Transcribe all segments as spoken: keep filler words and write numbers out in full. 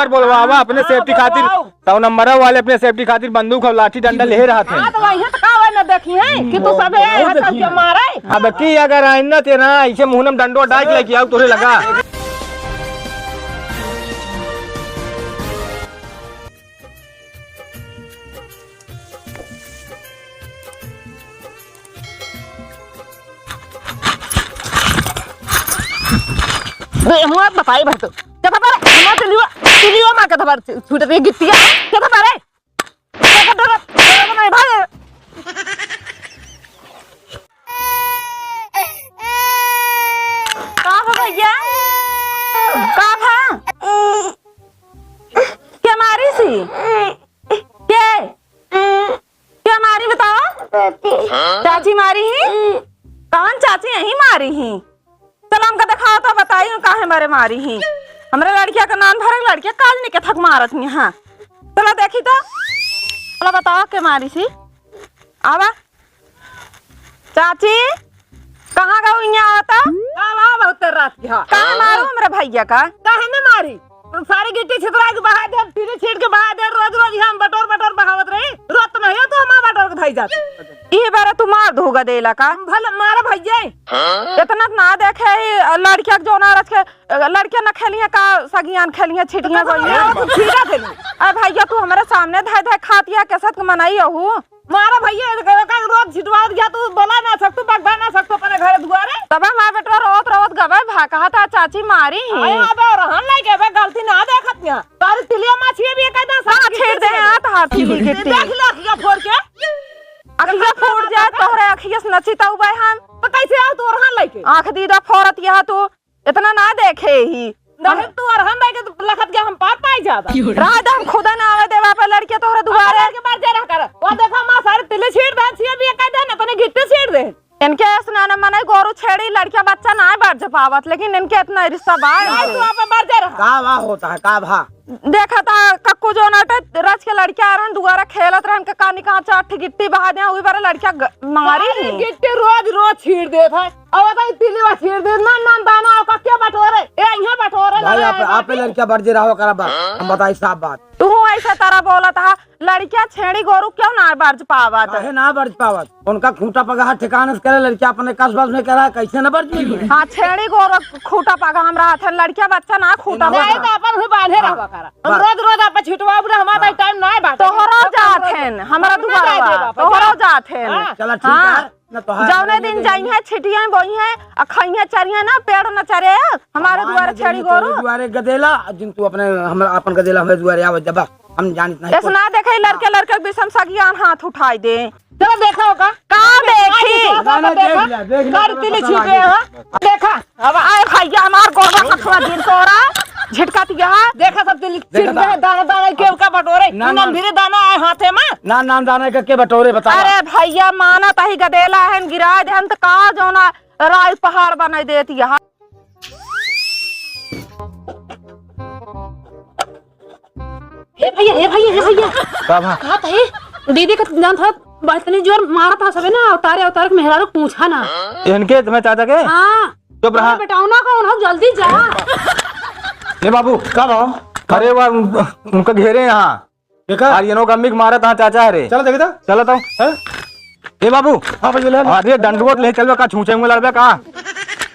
बोलवावा अपने हाँ, safety खातिर। बोलवाओ। तौ नंबर वाले अपने safety खातिर बंदूक और लाठी डंडा ले रहत हैं। हाँ, तो वही तो का वही न देखी है कि तू सबे हम्म, हथन के मारे। अब की अगर आइंदा तेरा ऐसे मुंह में डंडो डाल के लेके आऊ तोरे लगा। बे, मुआ बताई भाई तो। चथा पारे, मुआ तिलियो, तिलियो मार के थबर छूट रही गिट्टिया। चथा पारे। चथा पारे, नहीं भाई। का हो भैया? का भा? के मारी सी? के? के मारी बताओ? चाची। चाची मारी ही? कौन चाची यही मारी ही? चलो हमका दिखाओ तो बताई हूँ काहे मारे मारी ही। हमरे लड़किया का नान भरे लड़किया काज नहीं के थक मारत ही। हाँ चलो देखी तो। चलो बताओ के मारी सी? आवा। चाची, कहाँ गऊ इहाँ आवता? का बा बहुत रात के, हाँ। काहे मारू हमरा भैया का? काहे न मारी? सारी गिट्टी छितरा के बहा दे, तिली छीट के बहा दे, रोज रोज हम बटोर बटोर बहावत रही। रोज तो नहीं हो तू हमार बटोर के धई जात। ई बार तू मार धोगा देला का? भले मारा भैया। इतना ना देखे ही लड़किया के जोना रच के लड़किया न खेलिहे का, सगियान खेलिहे, छिटिया गइहे। तू छीटा देलू। अरे भैया, तू हमरे सामने धाय धाय खातिया, कैसे के मनई अहू? मारा भैया, एक, एक, एक रोज छिटवावत गया, तू बोला ना सकतू, बगवा ना सकतू अपने घरे दुआरे। तब हमार बेटवा रोवत रोवत गवे भा, कहा था चाची मारी ही। आए, आबे रहन लाइके, अबे गलती ना देखत ना। तारी तिलिया माछिया भी एक आधा हाँ, छेड़ दे, हाँ, तो हाथ की गिट्टी। देख ले अखिया फोड़ के। अखिया फोड़ जाए, तोहरे अखिया से नचिता उबे हम। तो कैसे आओ तू रहन लाइके? आँख दीदा फोड़त यह तू। इतना ना देखे ही। नहीं, तू अरहन भाई के लखत के हम पार पाई जाता। रात हम खुदा ना आवे देवा पे लड़के तोहरे दुआरे। लड़के बाहर जा रहा कर। वो देखा माँ सारे तिले छीट दे, छिया भी कह दे ना, तने गिट्टी छीट दे। इनके ऐस ना, ना मने गोरू छेड़ी, लड़किया बच्चा ना बरज पावत, लेकिन इनके इतना रिश्ता बा नहीं, इनसे। तू आप बाहर जा रहा। का बा होता है, का भा? देखा था कक्कू जो नाटे रच के लड़किया आ रहन, दुआरा खेलत रहन, के कानी कहाँ चार ठी गिट्टी बहा दे, उही बार लड़किया ग-, मारी अरे ही। गिट्टी रोज, रोज छीट देत है। अब बताई, तिलवा छीट दे, नान, नान दाना, ओका के बटोरे? ए, इहाँ बटोरे भाई, ना, आप, ए, आप बाटी। लड़का बरजे रहो, करा बा। हम बताई साफ बात। तू ऐसा तरह बोलत हा, लड़किया छेड़ी गोरू क्यों ना बरज पावत? काहे ना बरज पावत? उनका खूंटा पगहा ठिकाने से करे, लड़किया अपने कस बस में करा, कैसे ना बरज में? हाँ, छेड़ी गोरू खूंटा पगहा हम रहत है, लड़किया बच्चा ना खूंटा नहीं, पगहा। तो अपन ही बांधे हाँ। रहबा करा। हम बस। रोज, रोज आप छिटवाब ना, हमारा हाँ। टाइम ना है बाटे। तोहरो हम जात रोज, हैं, हमरा हम ना दुआरवा। जाए देबा, तोहरो चला। जात हैं। हाँ। चला, ठीक हाँ। है। ना तोहार जौने दिन जाइहे, छिटिहे, बोइहे, आ खइहे, चरिहे ना, पेड़ न चरे, हमारे हमारे दुआरे ना छेड़ी जाइहे, गोरू। तोरे दुआरे गदेला, आ जिन तू अपने, हमरा अपन गदेला हमरे दुआरे आवे, जब हम जानित नहीं ऐसे कुछ। ना देखे, लड़के, हाँ। लड़के के बीच हम सगियान हाथ उठाई दे। चलो देखा होगा। का देखी? ना, ना, देखा? देख लिया, देख लिया, कर चलो, तिली चलो, छिपे आगे। हो। देखा? अब आए भैया, हमार गोड़वा कथवा गिर तोरा, झिटका तिया। देखा सब तिली देखा छिपे, था। दाना, दाना के का बटोरे, ना, ना। नंदिरे दाना आए हाथे में। ना, ना, दाना के, के बटोरे बता। अरे भैया, माना तही गदेला है, गिराए देहन त का जौना राई पहाड़ बनाई देत यहाँ। हे भैया, हे भैया, हे भैया। का भा? का तही? दीदी का जान था, इतनी जोर मारा था सबे ना, अवतारे, अवतारे के मेहरारू पूछा ना। इनके तुम्हें चाचा के? हाँ। चुप रहा। अरे बेटा, ना कौन हो, जल्दी जा। ए बाबू, का भा? अरे वाह, उन-, उनका घेरे यहाँ। देखा? और ये नो कम्मी के मारा था चाचा रे। चलो देखा था? चलो तो। हैं? ए बाबू। हाँ भैया, ले लो। अरे डंडवत ले चलबे का, छूछे में लड़बे का?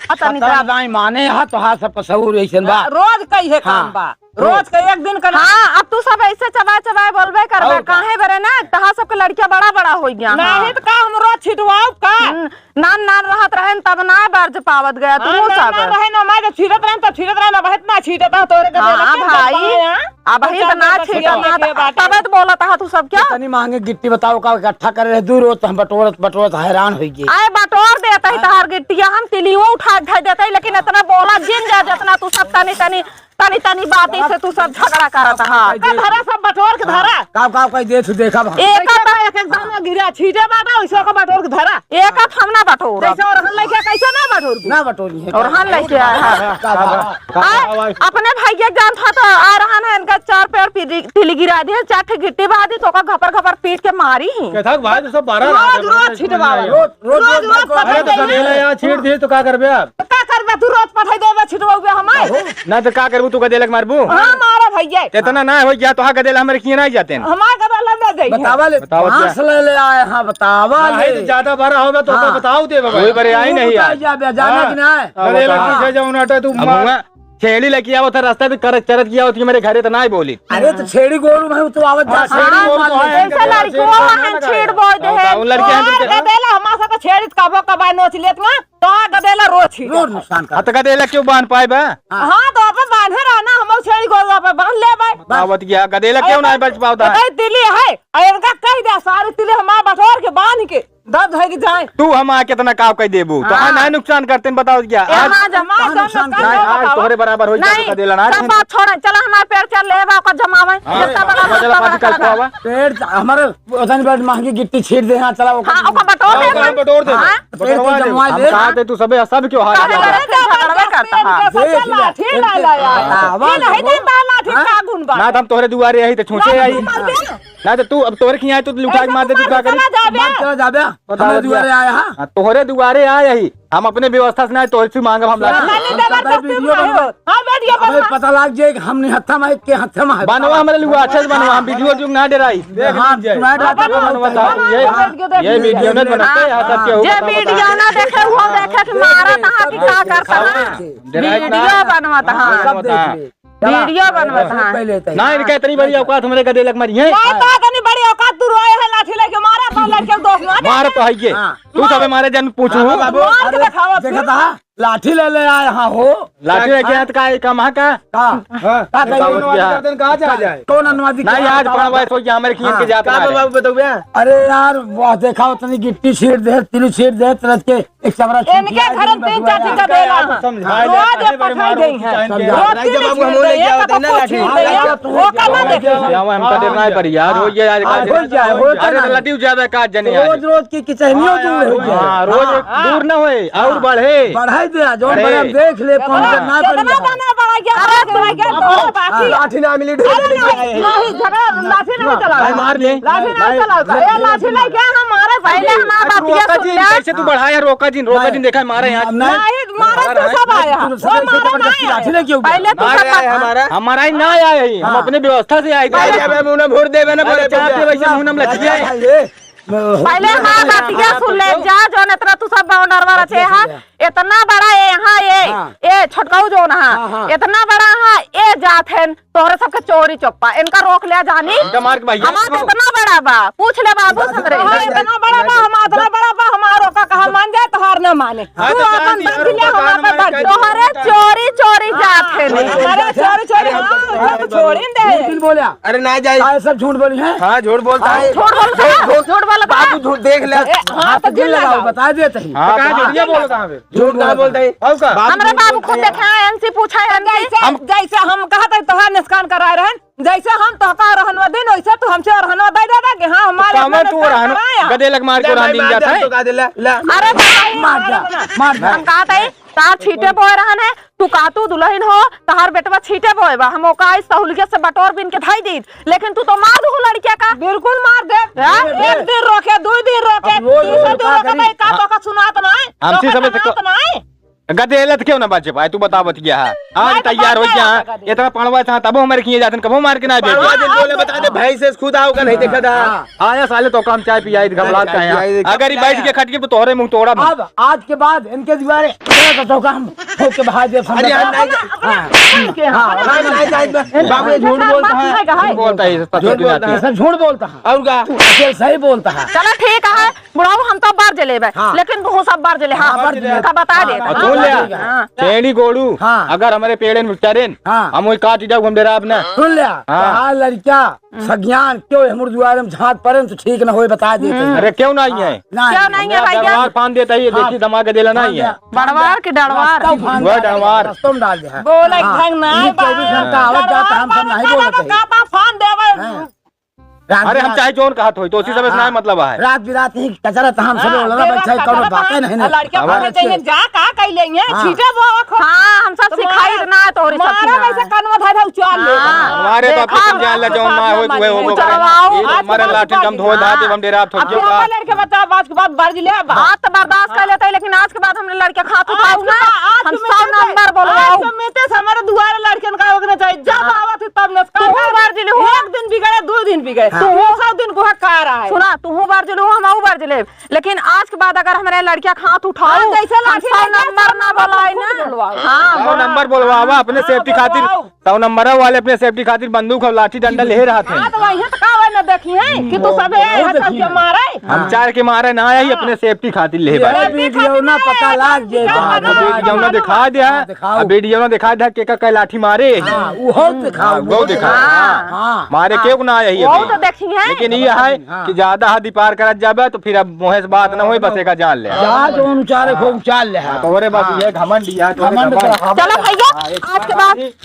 पता नहीं पता था। नहीं माने, हाँ तो हाँ सबका सहूर ऐसे बा। रोज का ये काम हाँ। बा। रोज का एक दिन का ना। हाँ, अब तू सब ऐसे चबाए चबाए बोलबे करबे, और का? काहे बरे ना, तहा सबके लड़किया बड़ा बड़ा हो गया। नहीं हाँ। तो का हम रोज छिटवाओ का? हम्म, नान नान रहत रहन तब ना बरज पावत गया, तू हाँ, नान सब। नान रहन, हमारे जब छिटत रहन तब छिटत रहन, अब इतना छिटत है तोरे के हाँ, देलक के भाई, बात है, हाँ? अब तो ही तो चार ना पाँच छिटत छिटत ना के था, बात है। तबे तो बोलत हा तू सब क्या? इतनी महंगी गिट्टी बताओ का इकट्ठा करे रहे, दू रोज तो हम बटोरत बटोरत हैरान हो गए। आए बटोर देते ही हाँ। तहार गिट्टिया, हम तिलियो उठा धर देते ही, लेकिन इतना बोला जिन जा जितना तू सब तनी तनी तनी तनी बात से तू सब झगड़ा करत हा। का धरा सब बटोर के धरा। का, का, का दे तू देखा भा। एक एक, एक, एक दाना गिरा छीटे बाटा, ओइसे का बटोर के धरा। एक हम ना बटोर। जैसे और हम लइके कैसे ना बटोर दू? ना बटोरी है। और हम लइके आए हैं। का भा? का भा? आए, अपने भाई के जान था तो आ रहा है इनका चार पेड़ तिली गिरा दिहे, चार ठे गिट्टी बहा दी, तो ओका घपर घपर पीट के मारी ही। कहता कि भाई तो सब बारह रोज, रोज छिटवावा। रोज, रोज, रोज, रोज रोज पकड़ अरे तो गदेला यार छीट दी तो का करबे आप? तो का करबे तू, रोज पठाई देबे छिटवावे हमार। ना तो का करबू तू, गदेला के मारबू? हाँ, मारा भैया। इतना ना हो गया तो हाँ गदेला हमारे किए ना जाते हैं। हमार गदेला ना जाइए। बतावा ले, बतावा पाँच क्या? ले ले आए, हाँ, बतावा नहीं ले। तो ज्यादा बड़ा होगा तो हाँ। तो बताओ दे बाबा। कोई बड़े आई नहीं यार। जाबे, जाना हाँ। कि ना? अब गदेला बताओ। पीछे जाओ ना तो तू अब मार। हुआ, छेड़ी लेके आओ था रास्ता तो करत चरत किया होती मेरे घरे तो ना ही बोली। अरे तो छेड़ी गोरू भाई तो आवत हाँ, जात छेड़ी हाँ, गोरू तो है, ऐसा गदेला लड़को छेड़ी है, ना छेड़ लगाया। बोल दे अब है। उन लड़के हैं तो और क्या? गदेला हमारा सबका छेड़ी तो कबो कबाई नोच लेत ना। तो गदेला रोज ही रोज जाता। नुकसान कर। हाँ, तो गदेला क्यों बांध पाए बा? हाँ। हाँ, तो अपन बांधे रहना, हम छेड़ी गोरू अपन बांध ले भाई। बतावत गया, गदेला क्यों ना बच पावता है? बताई तिली है, और इनका कह दिया सारी तिली हमार बटोर के बांध के दब धर के जाए। तू हमार कितना काव कह देबू? तो हाँ। हाँ, ना नुकसान करते हैं, बताओ क्या? ए, आज हाँ, जमा कहाँ कर, नुकसान कर? नहीं, आज बताओ। तोहरे बराबर हो गया, नहीं, तो गदेला ना सब बात छोड़, चला हमार पेड़ चल ले बा, ओकर जमावे। हाँ, जितना बड़ा गदेला बड़ा पार्टी कर कर दो। पेड़ हमारे उतनी बड़ महंगी गिट्टी छीट दे, हाँ, चला ओकर हाँ, ओकर बटोर दे हाँ, ओकर बटोर दे। हाँ। पेड़ के बटोरवा दे। जमवा हम दे। कहा थे तू सबे सब क्यों हार अरे, गया? अरे, अरे, झगड़ा करता है। देख ले। लाठी ला, ला, यार। हाँ, ये नहीं देता लाठी हाँ? का गुण बा? ना तो हम तोहरे दुआरे आई तो छूछे लाठी आई। मार दे ना। ना तो तू अब तोहरे खियाए तो लुटा के ऐसा मार दे, तू मार का के करी? चला जाबे। मार चला जाबे। बता हमारे बतिया। दुआरे आए, हाँ? हाँ, तोहरे दुआरे आए ही। हम अपने व्यवस्था से ना तोहरे से मांगब हम लाठी। नहीं, नहीं, हम देबे तो तुम वीडियो नहीं बनवा। हो। हाँ, बैठ गया अबे बनवा। पता लाग जाए कि हमने हत्था में के हत्था में है। बनवा हमारे लुआ अच्छे से बनवा, हम वीडियो जो ना डराई। देख हाँ, लीजिए। सुनाई देता हाँ, है, बनवा। बताओ, ये, हाँ, ये वीडियो नहीं बनाते, यहाँ तक के हो, जे बताओ, वीडियो बताओ। ना देखे, वो देखे कि मारा था कि का करता हाँ, था। हाँ। वीडियो बनवा था, हाँ। सब देख ले। चला। वीडियो बनवा था। पहले तो ना, इनका इतनी बड़ी औकात हमरे गदेला के मारी है। नहीं, तो इतनी बड़ी औकात तू रोए है, लाठी लेके मारा, तो लड़के को दोस्त मार। मार तो है ये। हाँ। तू सबे मारे जन पूछू। बाबू, बाबू, मार के अरे, दिखाओ अब देखा फिर। था? लाठी ले ले आए हाँ हो। लाठी लेके हाथ का, ये कहाँ का? का? हाँ। का कही? कौन वाली गर्दन कहाँ जा जाए? कौन अनुवादी नहीं, क्या आज बताओ? पाँच बजे सोच के हमारे खींच के हाँ। जाता का है। बाबू बताओ बे? अरे यार, वाह, देखा उतनी गिट्टी छीट दे, तिली छीट दे, तरस के एक चमरा छीट इनके दिया, घर में इनके तीन चार बतुआ चीज का यार। बेला है। समझा रोज दे, ये पठाई मारो, गई है। चाइन के। रोज राजा बाबू, हम लोग लेके आवत है ना लाठी। छीट दे, वो का ना देखे। जावा, हमका डरना है पर यार, हो गया यार, हाँ, हो जाए, हो अरे, जाए। तो लड्डू ज्यादा काट जने यार। रोज रोज की किचहनियों हाँ, दूर हो हाँ, जाए। हाँ, रोज हाँ। दूर न होए, और हाँ। बढ़े। बढ़ाई दे, जौन अरे। बढ़े, हम देख ले, कौन कितना करना पड़ी कितना है। दाना बढ़ा गया, अरे, बढ़ा गया, बढ़ा गया, तो बाकी। हाँ, लाठी ना मिली, ढेर अरे, लेके नहीं, आए हैं। नहीं, झगड़ा, लाठी नहीं चला। भाई, मार ले। लाठी नहीं चला। ए, लाठी नहीं, क्या हम मारे, पहले हमारा बात ये रोका सुन जिन, ले। कैसे तू बढ़ाया, रोका जिन, रोका जिन, देखा, मारे यहाँ। नहीं, मारे तो सब आया। वो मारा नहीं आया। पहले तो मारे सब आया बात हमारा। हमारा ही ना आया है, हम हाँ। अपने व्यवस्था से आए थे। अरे, अब हम उन्हें वोट देवे ना, अरे, बोले, चाहते बोले। वैसे मुंह में लठिया है। अरे, पहले हमार बतिया सुन ले जा, जौन इतना तू सब बाउंडरवा रचे है, इतना बड़ा ये यहाँ ये, हाँ। ये छोटकाऊ जौन है, हाँ, हाँ। इतना बड़ा है, ये जात है, तोहरे सबके चोरी चोप्पा, इनका रोक ले जानी। इनका मार के भैया हमार को। कितना बड़ा बा, पूछ ले बाबू सबरे। तोहरे इतना बड़ा बा, हमार इतना बड़ा बा, हमार ओका कहा मान जाए, तोहार ना माने। हाँ, तू तो अपन जान बांध दिया, ले, हम ओका अपन कान बांध मार दिया। तोहरे चोरी चोरी जात है नहीं। अरे चोरी चोरी, हाँ, हम तो छोड़ी दे। लेकिन बोला, अरे ना जाए। काहे सब झूठ बोली हैं? हाँ, झूठ बोलता है। झूठ बोलता है, झूठ, झूठ बोलता है। बाबू झूठ देख ले। ए, हाँ, तो हाथ दिल दिल लगाओ, लगाओ। बता देते हैं। हाँ, तो कहाँ हाँ। झूठ ये बोलता है फिर? झूठ कहाँ बोलता है? और का? बाबू हमारे झूठ बाबू बोलता खुद है। देखा है, एमसी पूछा है हमसे। जैसे हम कहा था तोहार नुकसान करा रहे हैं, जैसे हम तोहका रहनवा दिन, वैसे तू हमसे रहनवा दे देता कि हाँ, हमारे तो अपने कामे तू नुकसान रहन-, कराया। गदे लग मार के नहीं, रहन नहीं, दिन मार जाता दे, है। तो का दे, ला, ला। अरे भाई, मार जा, मार जा। हम कहा था, तार छीटे बोए रहन है, तू का तू दुल्हन हो, तहार बेटवा छीटे बोए बा, हम ओका इस सहूलियत से बटोर बिन के धाई दीत, लेकिन तू तो मार दू लड़किया का। बिल्कुल मार दे। हाँ? एक दिन रोके, दो दिन रोके, अब रोज तीसरे रोज दिन का रोके, करी? भाई, का हाँ। तोका सुनात ना है? हमसे तोका समझ सुनात ना है? गदेलत क्यों ना बचे पाए, तू बतावत क्या है? आज नहीं तो तैयार हो बच गया, जाएगा गदेला। इतना पड़वा था, तब हमारे किए जाते, कबो मार के ना पड़वा भेजे। दिन बोले, बता दे, भाई से खुद आओ का नहीं देखा था। हाँ। आया साले तो काम चाय पियाई, घबरात चाय का है। पियाई, अगर ये चाय बैठ के खट के तो तोहरे मुंह तोड़ा। अब आज के बाद इनके दुआरे तो का हम ठोक के बहा दे, अरे, हम नहीं, अपना, अपना हाँ। के हाँ, हाँ। नहीं, नहीं, नहीं, बाबू, ये झूठ बोलता है। झूठ बोलता है, ये सब झूठ बोलता है। सब झूठ बोलता है। और का? तू अकेल सही बोलता है। चलो, ठीक है, बुढ़ाऊ, हम तो बार जले बे, हाँ। लेकिन तू सब बार जले, हाँ, हाँ, बार जले। का बता दे। हाँ, और सुन ले, हाँ। चैनी गोड़ू, हाँ। अगर हमारे पेड़े में चरेन, हाँ। हम वही काट जाऊ, हम डराब ना। सुन ले, हाँ। तोहार लड़का सज्ञान क्यों हमर दुआरे में झांक पड़े तो ठीक न होए, बता देते हैं। अरे क्यों नहीं है? नहीं। क्यों नहीं है भैया? डरवार फान देता ही है, हाँ। देखी दमा के देला नहीं है। डरवार की डरवार। रास्ता फान वह देते हैं, डरवार। रास्ता में डाल दे है। बोले हाँ। ढंग ना ये चौबीस घंटा आवत जाता, हम सब नहीं बोलत है। काटा फान देवे। हाँ। रात अरे, हम बिरात चाहे जौन कहत होई, तो उसी सबे से हाँ। ना मतलब है। रात बिरात ही कचरा तहां हम सब हाँ, ओलरा तेरा बैठा है, कचरा कौनो बातें तहां नहीं ना। लड़के हमारे पकड़ चाहिए, जा का कई लेइए, हाँ। छीटे वो आखो। हाँ, हम सब तुम्हारा सिखाई ना तोहरे सब मारा ना। वैसे कनवा धर धर उचाल ले। हाँ, हमारे तो देखा अपने ना। जान ला, जौन मार होई, तू है, वो उचलवाओ। करे। ये हमारे लाठी हम धोए धाते, हम डेरा अब थोड़ी तू का। हमारे लड़के बता, बात के बाद बरज ले, अब। हाँ, तो बर्दाश्त कर लेते हैं, लेकिन आज के बाद हमने लड़के हाथ आज उठाऊ के ना, बाद, आज हम के सौ मिनट से, नंबर बोलवाऊ। आज के मिनट से हमारे दुआरे लड़कन का होना चाहिए। जब हाँ। आवत है, तब नस-, तू हूँ बरज ले, हूँ। एक दिन बिगड़े, दो दिन बिगड़े। हाँ। तू हूँ। सौ दिन को हक आ रहा है। सुना, तू हूँ बरज ले, हूँ, हम हूँ बरज ले। लेकिन आज के बाद अगर हमरे लड़किया के हाथ उठाऊ, हाँ, जैसे हम लाठी सौ लड़किया नंबर ना बोलवाई ना। हाँ, सौ बोला। नंबर बोलवावा अपने हाँ, safety खातिर। बोलवाओ। सौ नंबर वाले अपने safety खातिर बंदूक और लाठी डंडा ले रहत हैं। हाँ, तो वही तो का ना देखी है कि तू सबे बहुत है, सब देखी के है। मारे। हम हाँ। चार के मारे ना आई, हाँ। अपने safety खातिर ले ये बात। Video ना पता लाग जे हाँ, बाबा। Video ना दिखा दे, हाँ, दिखाओ। अब video ना दिखा दे, के का, का लाठी मारे। हाँ, वो दिखाओ, हाँ, वो वो दिखाओ। दिखाओ। हाँ। हाँ। मारे हाँ। केहू ना आई वो अभी। तो देखी है। लेकिन ये है हाँ। कि ज्यादा हद पार करत जाबे तो फिर अब मोहे से बात ना होई, बस एका जान ले। जा जौन उचारे को उचार ले। हाँ, तोहरे बस हाँ। ये घमंड ही है, तोहरे घमंड घमंड। तो हवा चलो भैया, हाँ, एक आज के बाद एक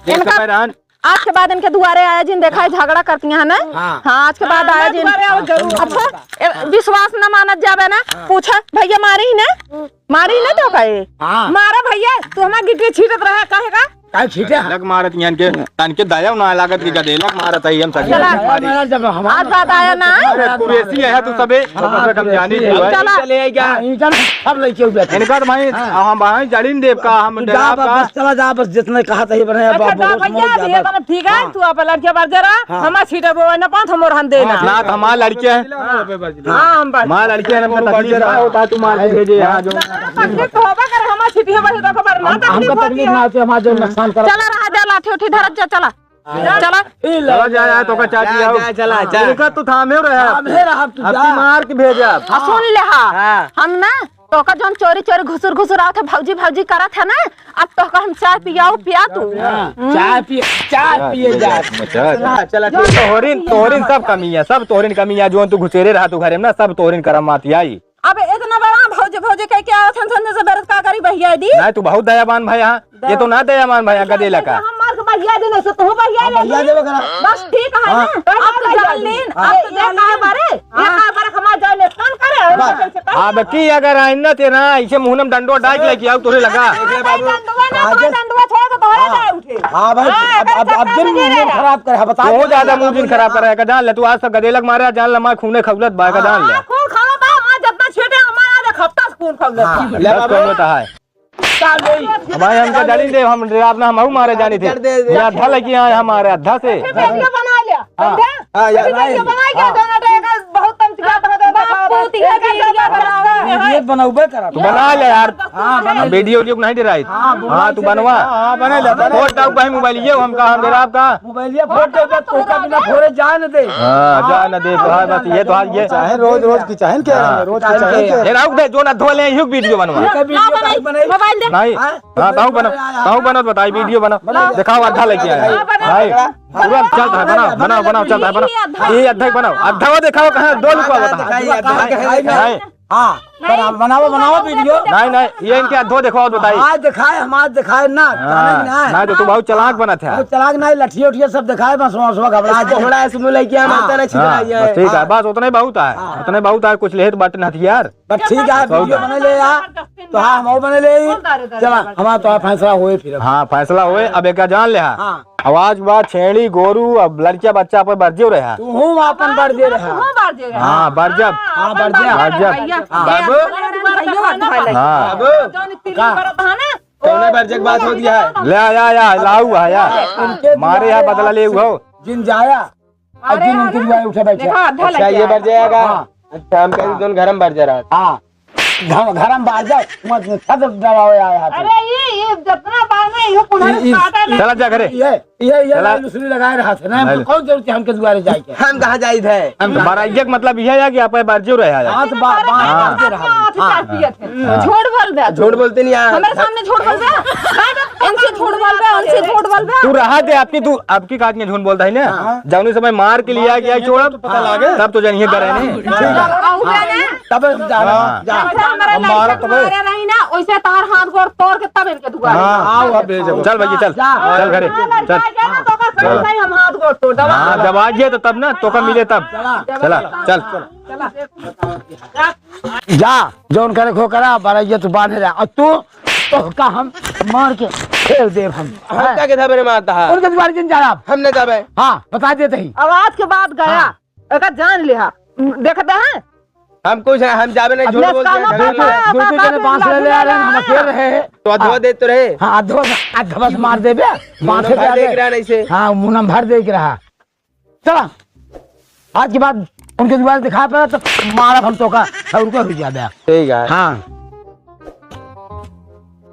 इनका, समय रहन। आज के बाद इनके दुआरे आया जिन, देखा है झगड़ा करती हैं ना। हाँ। हाँ, आज के बाद हाँ, आया जिन। दुआरे आओ जरूर। अच्छा, ए, विश्वास न मानत जाबे ना, हाँ। पूछे, "भैया मारी ही ना?" मारी ना तो कहे। हाँ। मारा भैया, तू हमार गिट्टी छीटत रहा, काहे का? काहे छीटे? लग मारत इहन के, तन के दया ना लागत कि गदेलक मारत है, हम सगेलक चला। मारी। मारा जब हमारा आज बात आया ना। अरे, कुरेसी है तू सबे, हाँ, तो कम जानी कुरेसी तू है। है। चला। चले आई क्या? हाँ, इनका सब लइके उबे थे। इनका तो भाई, हाँ। हम भाई जड़िन देव का, हम तू जा डेराव बस, का। बस चला जा, बस जितने कहा था ही बने, अच्छा, अब जा बोलो, भैया, सुनो, जा ये बस। मतलब ठीक है, हाँ। तू अपन लड़के बार जरा, हाँ। हमार छीटे बोए न पात, हम ओरहन देना। हाँ, ना, तो हमार लड़के हैं। हाँ, हम बात हमार लड़के हैं, हमका तकलीफ ना होता, तू मार के भेजे यहाँ जो। ना, तकलीफ तो होबा करे, हमार छीटे होबा से तो खबर ना, हम, तकलीफ हमका होती तकलीफ है। ना होती, हमार जो नुकसान करा। चला रहा, जा लाठी उठी धरत जा, चला। हाँ। चला। चला जा, जा, तो का चाची जा, आओ। जा, चला, जा। इनका तो थामे रहे। थामे रहा, तू अब जा। की मार के भेजा। आ, सुन ले, हाँ। हाँ। हम ना तोका जौन चोरी चोरी घुसुर घुसुर आवत है, भौजी भौजी करत है ना, अब तोका हम चाय पियाऊ, पिया तू। हाँ, हम्म। चाय पिए, चाय पिए जा। चला, चला, ठीक। तोहरिन, तोहरिन सब कमी है, सब तोहरिन कमी है, जौन तू घुसेरे रहा तू घरे में ना, सब तोहरिन करम माती आई। अब इतना बड़ा भौजी भौजी कह के आवत हन, समझे से बेरत का करी भैया दी? नहीं, तू बहुत दयावान भाई, हाँ। ये तो ना दयावान भाई, गदेला का। हम मार के बहिया देने से तू बहिया हाँ, ले बहिया दी। देबे करा। बस ठीक है हाँ। ना? अब तो जान लीन, हाँ। अब तो जान लीन बारे, ये हाँ। का बारे हमार जान ले, कौन करे? बस। अब की अगर आइन ना ते ना, इसे मुंह में डंडो डाइक लेके आओ तोरे लगा। अरे डंडुआ ना, आज तोरे डंडुआ छोड़ के तोरे हाँ। जाए उठे। हाँ भाई, हाँ, अब, अगर अब, अब चक्कर दिन में मुंह रहा। खराब करे, हाँ, बता तू दे। ज्यादा मुंह दिन खराब करे, का जान ले, तू आज तक गदेलक मारे, जान ले, मैं खूने खौलत बा, का जान ले। हाँ, खून खौलत बा, हमार जितना छेटे, हमार आज एक हफ्ता से खून खौलत बा। हाँ, ले बस बाबू। कौन होता है? का ले? भाई, हमका जानी दे, हम रात में हमहू मारे जानी थे। कर दे, दे। ये अद्धा लेके आए हमारे, अद्धा से। अच्छा, वीडियो बना लिया। हाँ। समझा? हाँ, यार, अच्छा, वीडियो नहीं। बनाई क्या? हाँ। दोनों तो एक बहुत तमचिया था, तो बाप देखा, पूती है, देखा, वीडियो देखा, बनाओ। देखा। वीडियो बनौबे करा। तू बना ले यार। हाँ, बना ले। वीडियो, वीडियो नहीं डराई। हाँ, हाँ, तू बनवा। हाँ, बना ले, बना ले। फोड़ दो भाई मोबाइल, ये हमका, हम डराब का। मोबाइलिया फोड़ दे, तो तोहका बिना फोड़े जान दे। हाँ, जान दे, तो हाँ, बस ये तो हाल ये। चाहे रोज, रोज की चाहे के, हाँ। रोज की चाहे के। ये राउक दे, जो ना धो ले, यू वीडियो बनवा। ये वीडियो ना बनाई, बनाई। मोबाइल दे। नहीं। हाँ? हाँ, ताऊ बना, ताऊ बना, बताई, वीडियो बना। बना। दिखाओ, आधा लेके आया। हाँ, बना। भाई, तुरंत चलता है, बना, बना, बना, चलता है, बना। ये आधा। ये आधा ही बनाओ, आधा वो दिखाओ, कहाँ दो लुका बता। दिखाई, आधा दिखाई। नहीं। हाँ, नहीं, बनाओ, बनाओ वीडियो। नहीं, नहीं, ये इनके हाथ धो देखो और बताइए। हाथ दिखाए, हम हाथ दिखाए ना, हाँ, जाने ना। नहीं तो तू बहुत चालाक बनत है। बहुत चालाक नहीं, लठिया उठिया सब दिखाए, बस वहाँ सुबह घबरा जाए। थोड़ा ऐसे मुँह लेके आना, हाँ। उतना छितरा हाँ, जाए। बस ठीक है, हाँ। बस उतना ही बहुत है, हाँ। उतना ही बहुत है, कुछ लेत बाटे ना हथियार। बस ठीक है, बहुत वीडियो है। बने ले यार, तो हाँ, हम बने ले ही। चला, हमारा तो फैसला होए फिर अब। हाँ, फैसला होए, अब एक जान ले, हाँ। हाँ। आवाज बा, छेड़ी, गोरू, अब लड़किया बच्चा पर बरजे रहे। तू हूँ अपन बरजे रहा। तू हूँ बरजे रहा। हाँ, बरजब। हाँ, बरजब। बरजब। भैया, हाँ। बाबू। भैया, भैया, भैया, हाँ। बाबू। जौन तिलक का? करत हा ना, कौने बरजे के बात होती है? ले आ, आ, आ, लाऊ, आ, आ। उनके मारे यहाँ दुआरे बदला ले, हो। जिन जाया, और अरे जिन यार, उनके दुआरे उठे बैठे। देखा, आधा अच्छा, लग ये गया। बरजे आएगा। हाँ। अच्छा, हम कहीं हाँ। जौन घर में बरजे रहा। हाँ। घर, घर में बार जाओ, मत, छत दबावे आया है। अरे, ये, ये जितना बार ना, ये पुनः ये, ये, काटा ना। चला जा घरे। ये, ये, ये चला। लाल दूसरी लगाए रहा था ना, हमको नहीं। कौन जरूरत है हमके दुआरे जाए के? हम कहाँ जाई थे? हम तो कहाँ बराइया के मतलब यह है कि आप बरजे रहे हैं। हाँ, तो बा-, बा-, हाँ। बरजे रहा। हाँ। हाँ। झूठ बोल दे। झूठ बोलते नहीं यार। हमारे सामने झूठ बोल दे। इनसे झूठ बोल दे, उनसे झूठ बोल दे। तू रहा दे, आपकी, तू, आपकी काज में झूठ बोलता है ना? हाँ। जौनी समय मार के लिया गया, छोड़ा, पता लागे। तब तो जानिए करे नहीं। हाँ। तब हम जा रहे हैं। हाँ। जा। हमारा हम मारा लड़का तो भाई। मारे रही ना, वैसे तोहर हाथ गोड़ तोड़ के तब इनके दुआरे हाँ, आओ, अब भेजो। चल भैया, चल। जा। चल घरे, हाँ, चल। लड़का के ना, तो ओकर हाँ। साथ नहीं हम हाथ गोड़ तोड़ देबा। हाँ, जब आ जाए तो तब ना, तोका मिले तब। चला। चला, चल। चला। जा, जौन करे खो करा, बरैया तू बांधे रहा। और तू, तोहका हम मार के फेर देब हम। हम हैं? का के धबे रे मारता है? उनके दुआरे जिन जाब। हम नहीं जाबे। हाँ, बता देते ही। अब आज के बाद गया। हाँ। एका जान लिहा। देखते हैं? हम कुछ है, हम जाबे नहीं, अब झूठ बोल के लस का हम दुई, दुई, दुई जने बांस ले ले आ रहे हैं, हम अकेले रहे। तो अधवा हाँ। दे तो रहे। हाँ, अधवा, अधवा से मार देबे। बांस मुनम से भर जाबे। देख रहा नहीं से। हाँ, मुनम भर देख रहा। चला, आज के बाद उनके दुआरे दिखा पड़ा तो मारब हम तोका, और उनका हो जाबे। ठीक है। हाँ।